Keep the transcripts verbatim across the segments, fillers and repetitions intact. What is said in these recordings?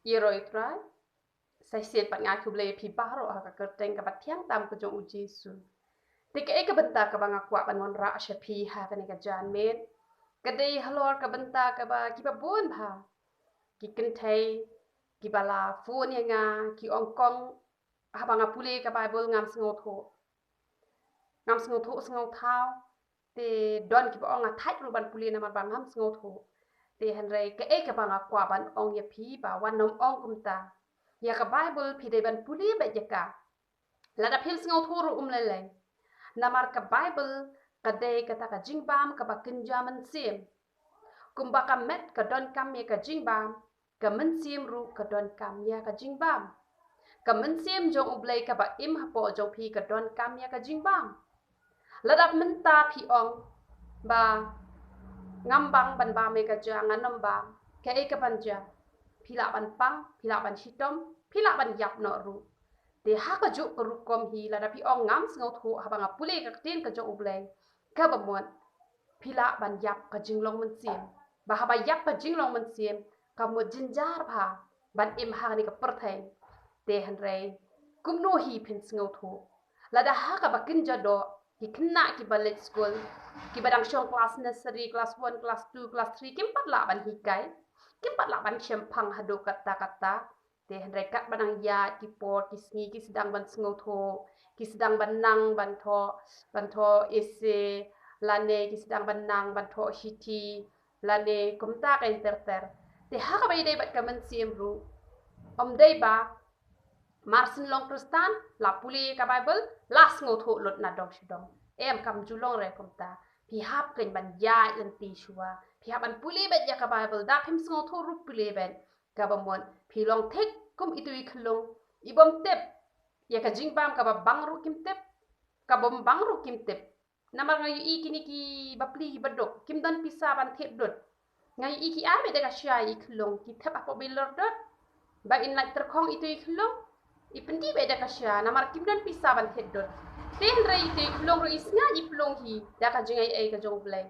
Ïaroh ïa u Trai. Sa shisien pat nga ai khublei ïa phi baroh ha ka kyrteng kaba thiang tam ka jong u Jisu. Te kaei ka bynta kaba nga kwah ban wanrah sha phi ha kane ka janmiet, ka dei halor ka bynta kaba kiba bun bha ki kynthei kiba la phone ïa nga, ki ong, Kong, haba nga pule ka Baibl ngam sngewthuh. Ngam sngewthuh sngewthaw. Te don kiba ong, nga thait ruh ban pule namar ba ngam sngewthuh. Te hynrei kaei kaba nga kwah ban ong ïa phi, ba wat nym ong kumta. Ïa ka Baibl phi dei ban pule beit ïa ka. Lada phim sngewthuh ruh um lei lei. Namar ka Baibl ka dei kata ka jingbam kaba kynja mynsiem. Kumba ka met ka donkam ïa ka jingbam, ka mynsiem ruh ka donkam ïa ka jingbam. Ka mynsiem jong U Blei kaba im hapoh jong phi ka donkam ïa ka jingbam. Lada mynta phi ong ba ngam bang ban bam ïa ka ja, ngan nym bam, kaei kaban jia? Phi lah ban pang, phi lah ban shitom, phi lah ban ïap noh ruh. Te ha kajuh ka rukom hi, lada phi ong ngam sngewthuh haba nga pule ka ktien ka jong U Blei, kaba mut phi lah ban ïap ka jinglong mynsiem. Ba haba ïap ka jinglong mynsiem, ka mut jynjar bha ban im ha kane ka pyrthei. Te hynrei kumno hi phin sngewthuh? Lada ha kaba kynja doh, ki khynnah kiba leit skul, kiba dang shong klas nursery, klas one, klas two, klas three, kim pat lah ban hikai, kim pat lah ban shemphang haduh katta katta. Te hynrei katba nang ïaid ki por ki sngi, ki sdang ban sngewthuh, ki sdang ban nang ban thoh, ban thoh essay, lane ki sdang ban nang ban thoh shithi, lane kumta keiñ ter ter. Te ha kaba ïadei bad ka mynsiem ruh, ym dei ba mar shu long Khristan, la pule ka Baibl, la sngewthuh lut na dong sha dong. Em, kam ju long re kumta. Phi hap keiñ ban ïaid lynti shuwa. Phi hap ban pule beit ïa ka Baibl, da phim sngewthuh ruh pule beit. Kaba mut phi long thik kum itu i khyllung, i bym tip ïa ka jingbam, kaba bang ruh kim tip, ka bym bang ruh kim tip. Namar nga ïohi kine ki bapli ki baduk, kim don pisa ban thied dud. Nga ïohi ki ai beit da ka sha i khyllung, ki thep hapoh bilor dud. Ba in lait tyrkhong itu i khyllung, i pyndih beit da ka sha, namar kim don pisa ban thied dud. Te hynrei itu i khyllung ruh i sngaid i plung hi da ka jingai ei ka jong U Blei.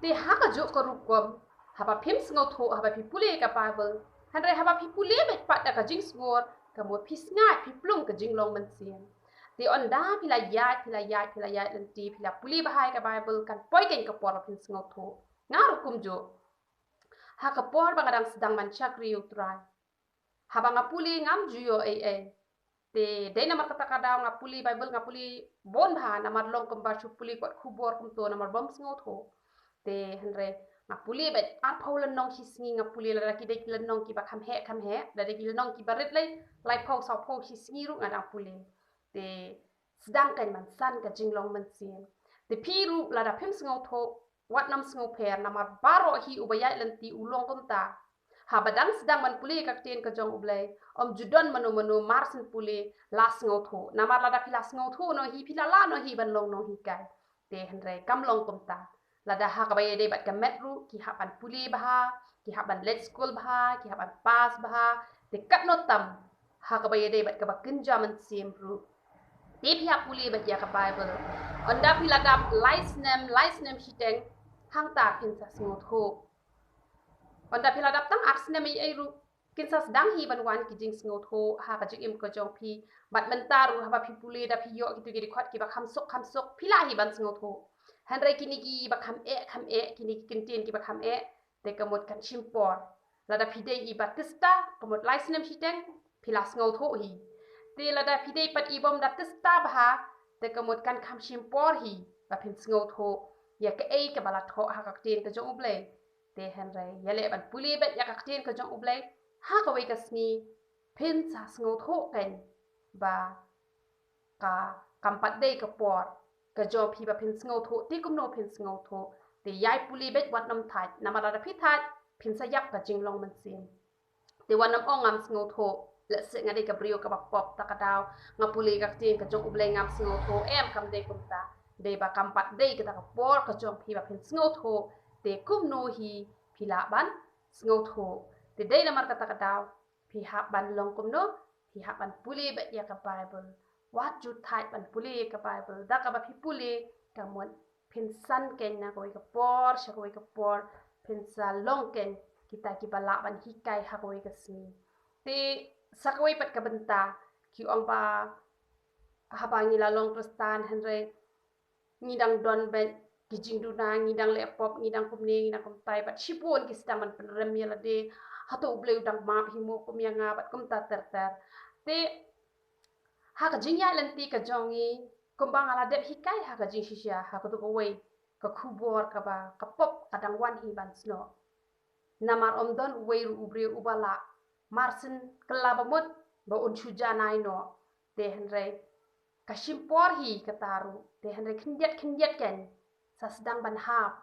Te ha kajuh ka rukom, haba phim sngewthuh, haba phi pule ka Baibl, hynrei haba phi pule beit pat da ka jingsngur, ka mut phi sngaid, phi plung ka jinglong mynsiem. Te ynda phi la ïaid, phi la ïaid, phi la ïaid lynti, phi la pule bha ïa ka Baibl, kan poi keiñ ka por ba phin sngewthuh. Nga ruh kumjuh. Ha ka por ba nga dang sdang ban shakri ïa U Trai, haba nga pule ngam ju ïoh ei ei. Te dei namar kata ka daw nga pule Baibl, nga pule bun bha, namar long kumba shu pule kot khubor kumto, namar bym sngewthuh. Te hynrei nga pule beit arphew lynnong shi sngi, nga pule, lada ki dei ki lynnong kiba kham heh kham heh, lada ki lynnong kiba rit lei, laiphew sawphew shi sngi ruh nga dang pule. Te sdang keiñ ban san ka jinglong mynsiem. Te phi ruh lada phim sngewthuh, wat nym sngewpher, namar baroh hi uba ïaid lynti u long kumta. Haba dang sdang ban pule ka ktien ka jong U Blei, ym ju don mano mano mar shu pule la sngewthuh. Namar lada phi la sngewthuh noh hi, phi la lah noh hi ban long nonghikai. Te hynrei kam long kumta. Lada ha kaba ïadei bad ka met ruh, ki hap ban pule bha, ki hap ban leit skul bha, ki hap ban pass bha. Te katno tam ha kaba ïadei bad kaba kynja mynsiem ruh. Te phi hap pule beit ïa ka Baibl. Ynda phi la dap lai snem, lai snem shiteng, hangta phin sa sngewthuh. Ynda phi la dap tang ar snem ei ei ruh, kin sa sdang hi ban wan ki jingsngewthuh ha ka jingim ka jong phi. Bad mynta ruh haba phi pule, da phi ïoh kito ki dkhot kiba kham suk kham suk, phi lah hi ban sngewthuh. Hynrei kine kiba kham eh kham eh, kine ki kyntien kiba kham eh, te ka mut kan shim por. Lada phi dei i Baptista, ka mut lai snem shiteng phi la sngewthuh hi. Te lada phi dei pat i bym Baptista bha, te ka mut kan kham shim por hi ba phin sngewthuh ïa kaei kaba la thoh ha ka ktien ka jong U Blei. Te hynrei ïaleh ban pule beit ïa ka ktien ka jong U Blei ha kawei ka sngi, phin sa sngewthuh keiñ ba ka, kam pat dei ka por ka jong phi ba phin sngewthuh. Te kumno phin sngewthuh? Te ïai pule beit, wat nym thait, namar lada phi thait, phin sa ïap ka jinglong mynsiem. Te wat nym ong ngam sngewthuh, lehse nga dei ka briew kaba pop, ta ka daw nga pule ka ktien ka jong U Blei ngam sngewthuh. Em, kam dei kumta. Dei ba kam pat dei kata ka por ka jong phi ba phin sngewthuh. Te kumno hi phi lah ban sngewthuh? Te dei namar kata ka daw phi hap ban long kumno? Phi hap ban pule beit ïa ka Baibl. Wat ju thait ban pule ïa ka Baibl. Da kaba phi pule, ka mut phin san keiñ na kawei ka por sha kawei ka por, phin sa long keiñ kita kiba lah ban hikai ha kawei ka sngi. Te sa kawei pat ka bynta, ki ong ba haba ngi la long Khristan hynrei ngi dang don beit ki jingduna, ngi dang leh pop, ngi dang kumne, ngi dang kumtai, bad shibun ki sdang ban pynrem ïa lade, hato U Blei u dang map hi mo kum ïa nga, bad kumta ter ter. Te ha ka jingïaid lynti ka jong ngi, kumba nga la dep hikai ha ka jingshisha, ha kato kawei ka khubor kaba ka pop ka dang wan hi ban snoh. Namar ym don uwei ruh u briew uba lah marsien kylla ba mut ba un shu janai noh. Te hynrei ka shim por hi kata ruh. Te hynrei khyndiat khyndiat kan sa sdang ban hap.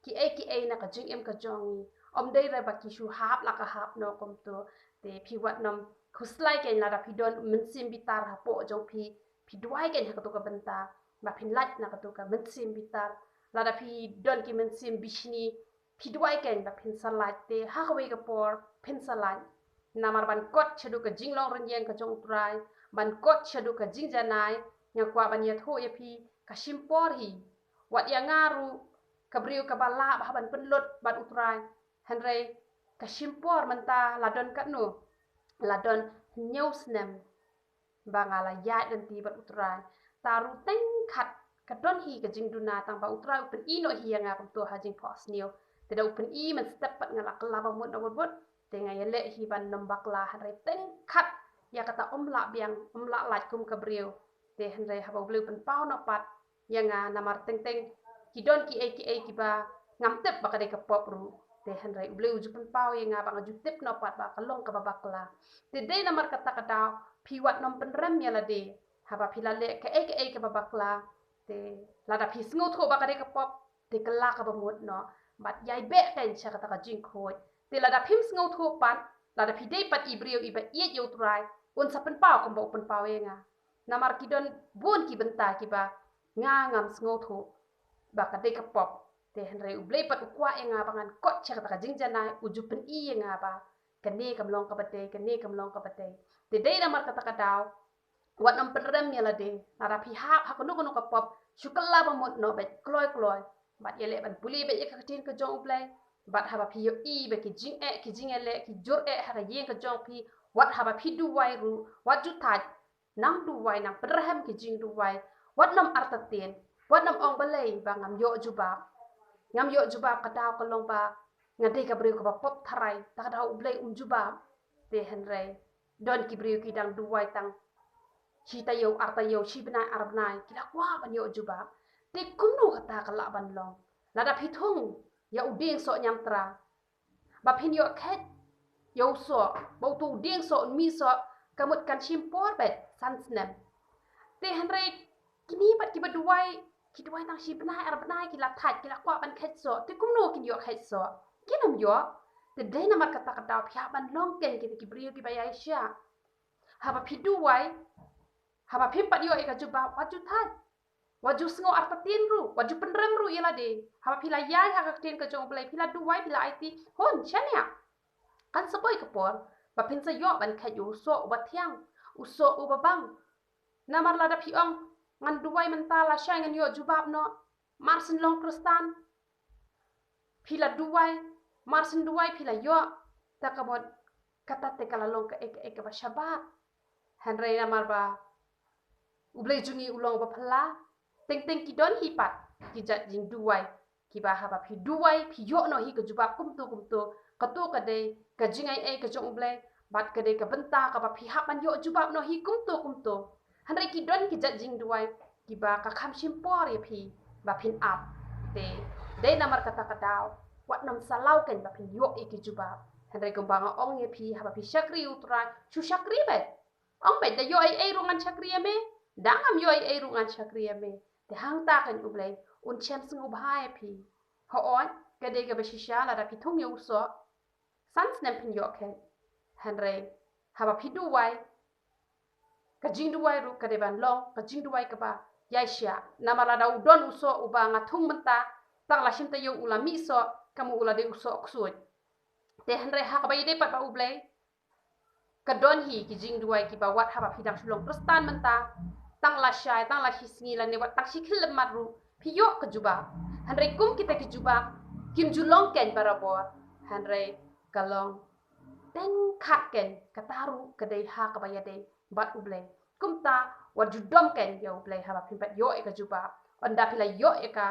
Kiei kiei na ka jingim ka jong ngi, ym dei re ba ki shu hap la ka hap noh kumto. Te phi wat nym khuslai kan lada phi don mynsiem bitar hapoh jong phi. Phi duwai kan ha kato ka bynta ba phin lait na kato ka mynsiem bitar. Lada phi don ki mynsiem bishni, phi duwai kan ba phin sa lait, te ha kawei ka por phin sa lait. Namar ban kot shaduh ka jinglong rynïeng ka jong U Trai, ban kot shaduh ka jingjanai, nga kwah ban ïathuh ïa phi, ka shim por hi. Wat ïa nga ruh, ka briew kaba lah bha ban pynlut bad U Trai. Hynrei ka shim por mynta, la don katno, la don hynñiew snem ba nga la ïaid lynti bad U Trai. Ta ruh teng khat ka don hi ka jingduna, tang ba U Trai u pyni noh hi ïa nga kumto ha jingphohsniew. Te da u pyni mynstep pat nga la kylla ba mut na bud bud. Te nga ïaleh hi ban nym bakla, hynrei teng khat ïa kata ym lah biang, ym lah lait kum ka briew. Te hynrei haba U Blei u pynpaw noh pat ïa nga, namar teng teng ki don kiei kiei kiba ngam tip ba ka dei ka pop ruh. Te hynrei U Blei u ju pynpaw ïa nga ba nga ju tip noh pat ba ka long kaba bakla. Te dei namar kata ka daw phi wat nym pynrem ïa lade haba phi la leh kaei kaei kaba bakla. Te lada phi sngewthuh ba ka dei ka pop, te kylla kaba mut noh, bad ïai beh kan sha kata ka jingkhuid. Te lada phim sngewthuh pat, lada phi dei pat i briew iba ïeit ïa U Trai, un sa pynpaw kumba u pynpaw ïa nga. Namar ki don bun ki bynta kiba nga ngam sngewthuh ba ka dei ka pop. Te hynrei U Blei pat u kwah ïa nga ba ngan kot sha kata ka jingjanai, u ju pyni ïa nga ba kane kam long kaba dei, kane kam long kaba dei. Te dei namar kata ka daw wat nym pynrem ïa lade. Lada phi hap ha kano kano ka pop, shu kylla ba mut noh beit kloi kloi, bad ïaleh ban pule beit ïa ka ktien ka jong U Blei. Bad haba phi ïohi ba ki jingeh, ki jingïaleh, ki jur eh ha ka ïing ka jong phi, wat haba phi duwai ruh, wat ju thait. Nang duwai, nang pynrhem ki jingduwai. Wat nym artatien, wat nym ong balei ba ngam ïoh jubab. Ngam ïoh jubab, ka daw ka long ba nga dei ka briew kaba pop tharai, ta ka daw U Blei um jubab. Te hynrei don ki briew ki dang duwai tang shi taïew ar taïew, shi bnai ar bnai, ki la kwah ban ïoh jubab. Te kumno kata ka lah ban long? Lada phi thung ïa u dieng soh ñiamtra, ba phin ïoh kheit ïa u soh, ba uto u dieng soh, u mih soh, ka mut kan shim por beit san snem. Te hynrei kine pat kiba duwai, ki duwai tang shi bnai ar bnai, ki la thait, ki la kwah ban kheit soh. Te kumno kin ïoh kheit soh? Kin ym ïoh. Te dei namar kata ka daw phi hap ban long kan kita ki briew kiba ïaishah. Haba phi duwai, haba phim pat ïoh ïa ka jubab, wat ju thait. Wat ju sngew artatien ruh, wat ju pynrem ruh ïa lade. Haba phi la ïai ha ka ktien ka jong U Blei, phi la duwai, phi la aiti, hun shaniah, kan sa poi ka por ba phin sa ïoh ban kheit ïa u soh uba thiang, u soh uba bang. Namar lada phi ong, ngan duwai mynta, lashai ngan ïoh jubab noh, marsien long Khristan. Phi la duwai, marsien duwai phi la ïoh, ta ka mut kata te ka la long kaei kaei kaba shabar. Hynrei namar ba U Blei jong ngi u long uba phylla, teng teng ki don hi pat ki jait jingduwai kiba haba phi duwai phi ïoh noh hi ka jubab kumto kumto. Kato ka dei ka jingai ei ka jong U Blei, bad ka dei ka bynta kaba phi hap ban ïoh jubab noh hi kumto kumto. Hynrei ki don ki jait jingduwai kiba ka kham shim por ïa phi ba phin ap. Te dei namar kata ka daw wat nym sa law kan ba phin ïoh ïa ki jubab. Hynrei kumba nga ong ïa phi, haba phi shakri U Trai, shu shakri beit. Ong beit, da ïoh ei ei ruh ngan shakri ïa me, da ngam ïoh ei ei ruh ngan shakri ïa me. Te hangta kan U Blei un shem sngewbha ïa phi. Hooid, ka dei kaba shisha lada phi thung ïa u soh, san snem phin ïoh kheit. Hynrei haba phi duwai, ka jingduwai ruh ka dei ban long ka jingduwai kaba ïaishah. Namar lada u don u soh uba nga thung mynta, tang la shim taïew u la mih soh, ka mut u la dei u soh ksuid. Te hynrei ha kaba ïadei pat bad U Blei, ka don hi ki jingduwai kiba wat haba phi dang shu long Khristan mynta, tang lashai, tang la shi sngi lane wat tang shi khyllipmat ruh phi ïoh ka jubab. Hynrei kum kita ki jubab kim ju long keiñ barabor, hynrei ka long teng khat kein, kata ruh ka dei ha kaba ïadei bad U Blei. Kumta wat ju dom kein ïa U Blei haba phim pat ïoh ïa ka jubab. Ynda phi la ïoh ïa ka,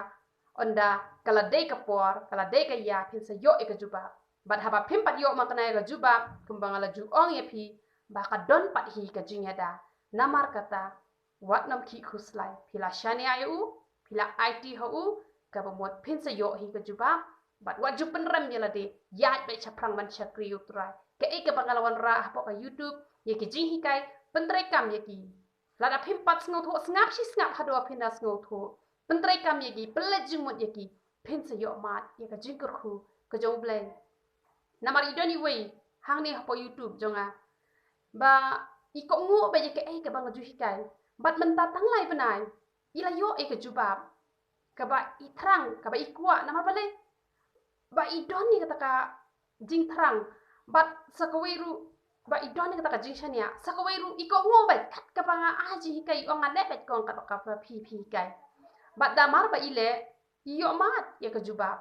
ynda ka la dei ka por, ka la dei ka ïa, phin sa ïoh ïa ka jubab. Bad haba phim pat ïoh man kane ïa ka jubab, kumba nga la ju ong ïa phi, ba ka don pat hi ka jingïada. Namar kata, wat nym khih khuslai, phi la shaniah ïa u, phi la aiti ha u, kaba mut phin sa ïoh hi ka jubab. Bad wat ju pynrem ïa lade, ïaid beit shaphrang ban shakri ïa U Trai. Kaei kaba nga la wanrah hapoh ka YouTube, ïa ki jinghikai, pyntreikam ïa ki. Lada phim pat sngewthuh, sngap shi sngap haduh phin da sngewthuh. Pyntreikam ïa ki, pynleit jingmut ïa ki, phin sa ïoh mad ïa ka jingkyrkhu ka jong U Blei. Namar i don iwei hangne hapoh YouTube jong nga, ba i kohnguh beit ïa kaei kaba nga ju hikai. Bad mynta tang lai bnai, i la ïoh ïa ka jubab kaba i thrang, kaba i kwah, namar balei? Ba i don ïa kata ka jingthrang, bad sa kawei ruh, ba i don ïa kata ka jingshaniah, sa kawei ruh i kohnguh beit, kat kaba nga ai jinghikai, i ong nga leh beit kong, kat ba kaba phi, phi hikai. Bad namar ba i leh, i ïoh mad ïa ka jubab.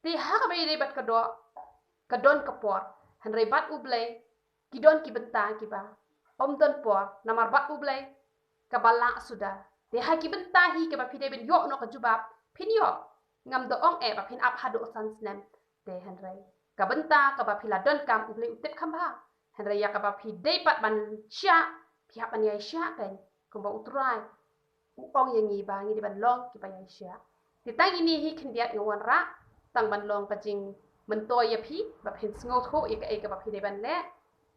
Te ha kaba ïadei bad ka doh, ka don ka por. Hynrei bad U Blei, ki don ki bynta kiba ym don por, namar bad U Blei, kaba lah suda. Te ha ki bynta hi kaba phi dei ban ïoh noh ka jubab, phin ïoh. Ngam da ong eh ba phin ap haduh san snem. Te hynrei ka bynta kaba phi la donkam, U Blei u tip kham bha. Hynrei ïa kaba phi dei pat ban shah, phi hap ban ïai shah kein. Kumba U Trai u ong ïa ngi ba ngi dei ban long kiba ïai shah. Te tang ine hi khyndiat nga wanrah, tang ban long ka jingmyntoi ïa phi, ba phin sngewthuh ïa kaei kaba phi dei ban leh.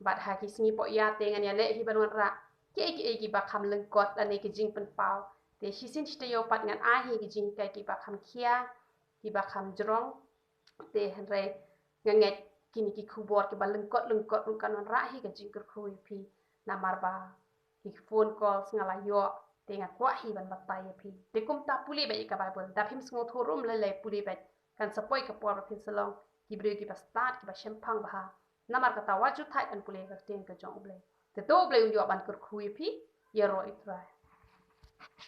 Bad ha ki sngi poh ïa te ngan ïaleh hi ban wanrah kiei kiei kiba kham lyngkot lane ki jingpynpaw. Te shisien shi taïew pat ngan ai hi ki jinghikai kiba kham khia, kiba kham jrong. Te hynrei nga ngeit kine ki khubor kiba lyngkot lyngkot ruh kan wanrah hi ka jingkyrkhu ïa phi. Namar ba ki phone calls nga la ïoh, te nga kwah hi ban batai ïa phi. Te kumta pule beit ïa ka Baibl, da phim sngewthuh ruh ym lei lei, pule beit. Kan sa poi ka por ba phin sa long ki briew kiba stad, kiba shemphang bha. Namar kata wat ju thait ban pule ïa ka ktien ka jong U Blei. Te to U Blei un ïoh ban kyrkhu ïa phi, ïaroh ïa U Trai.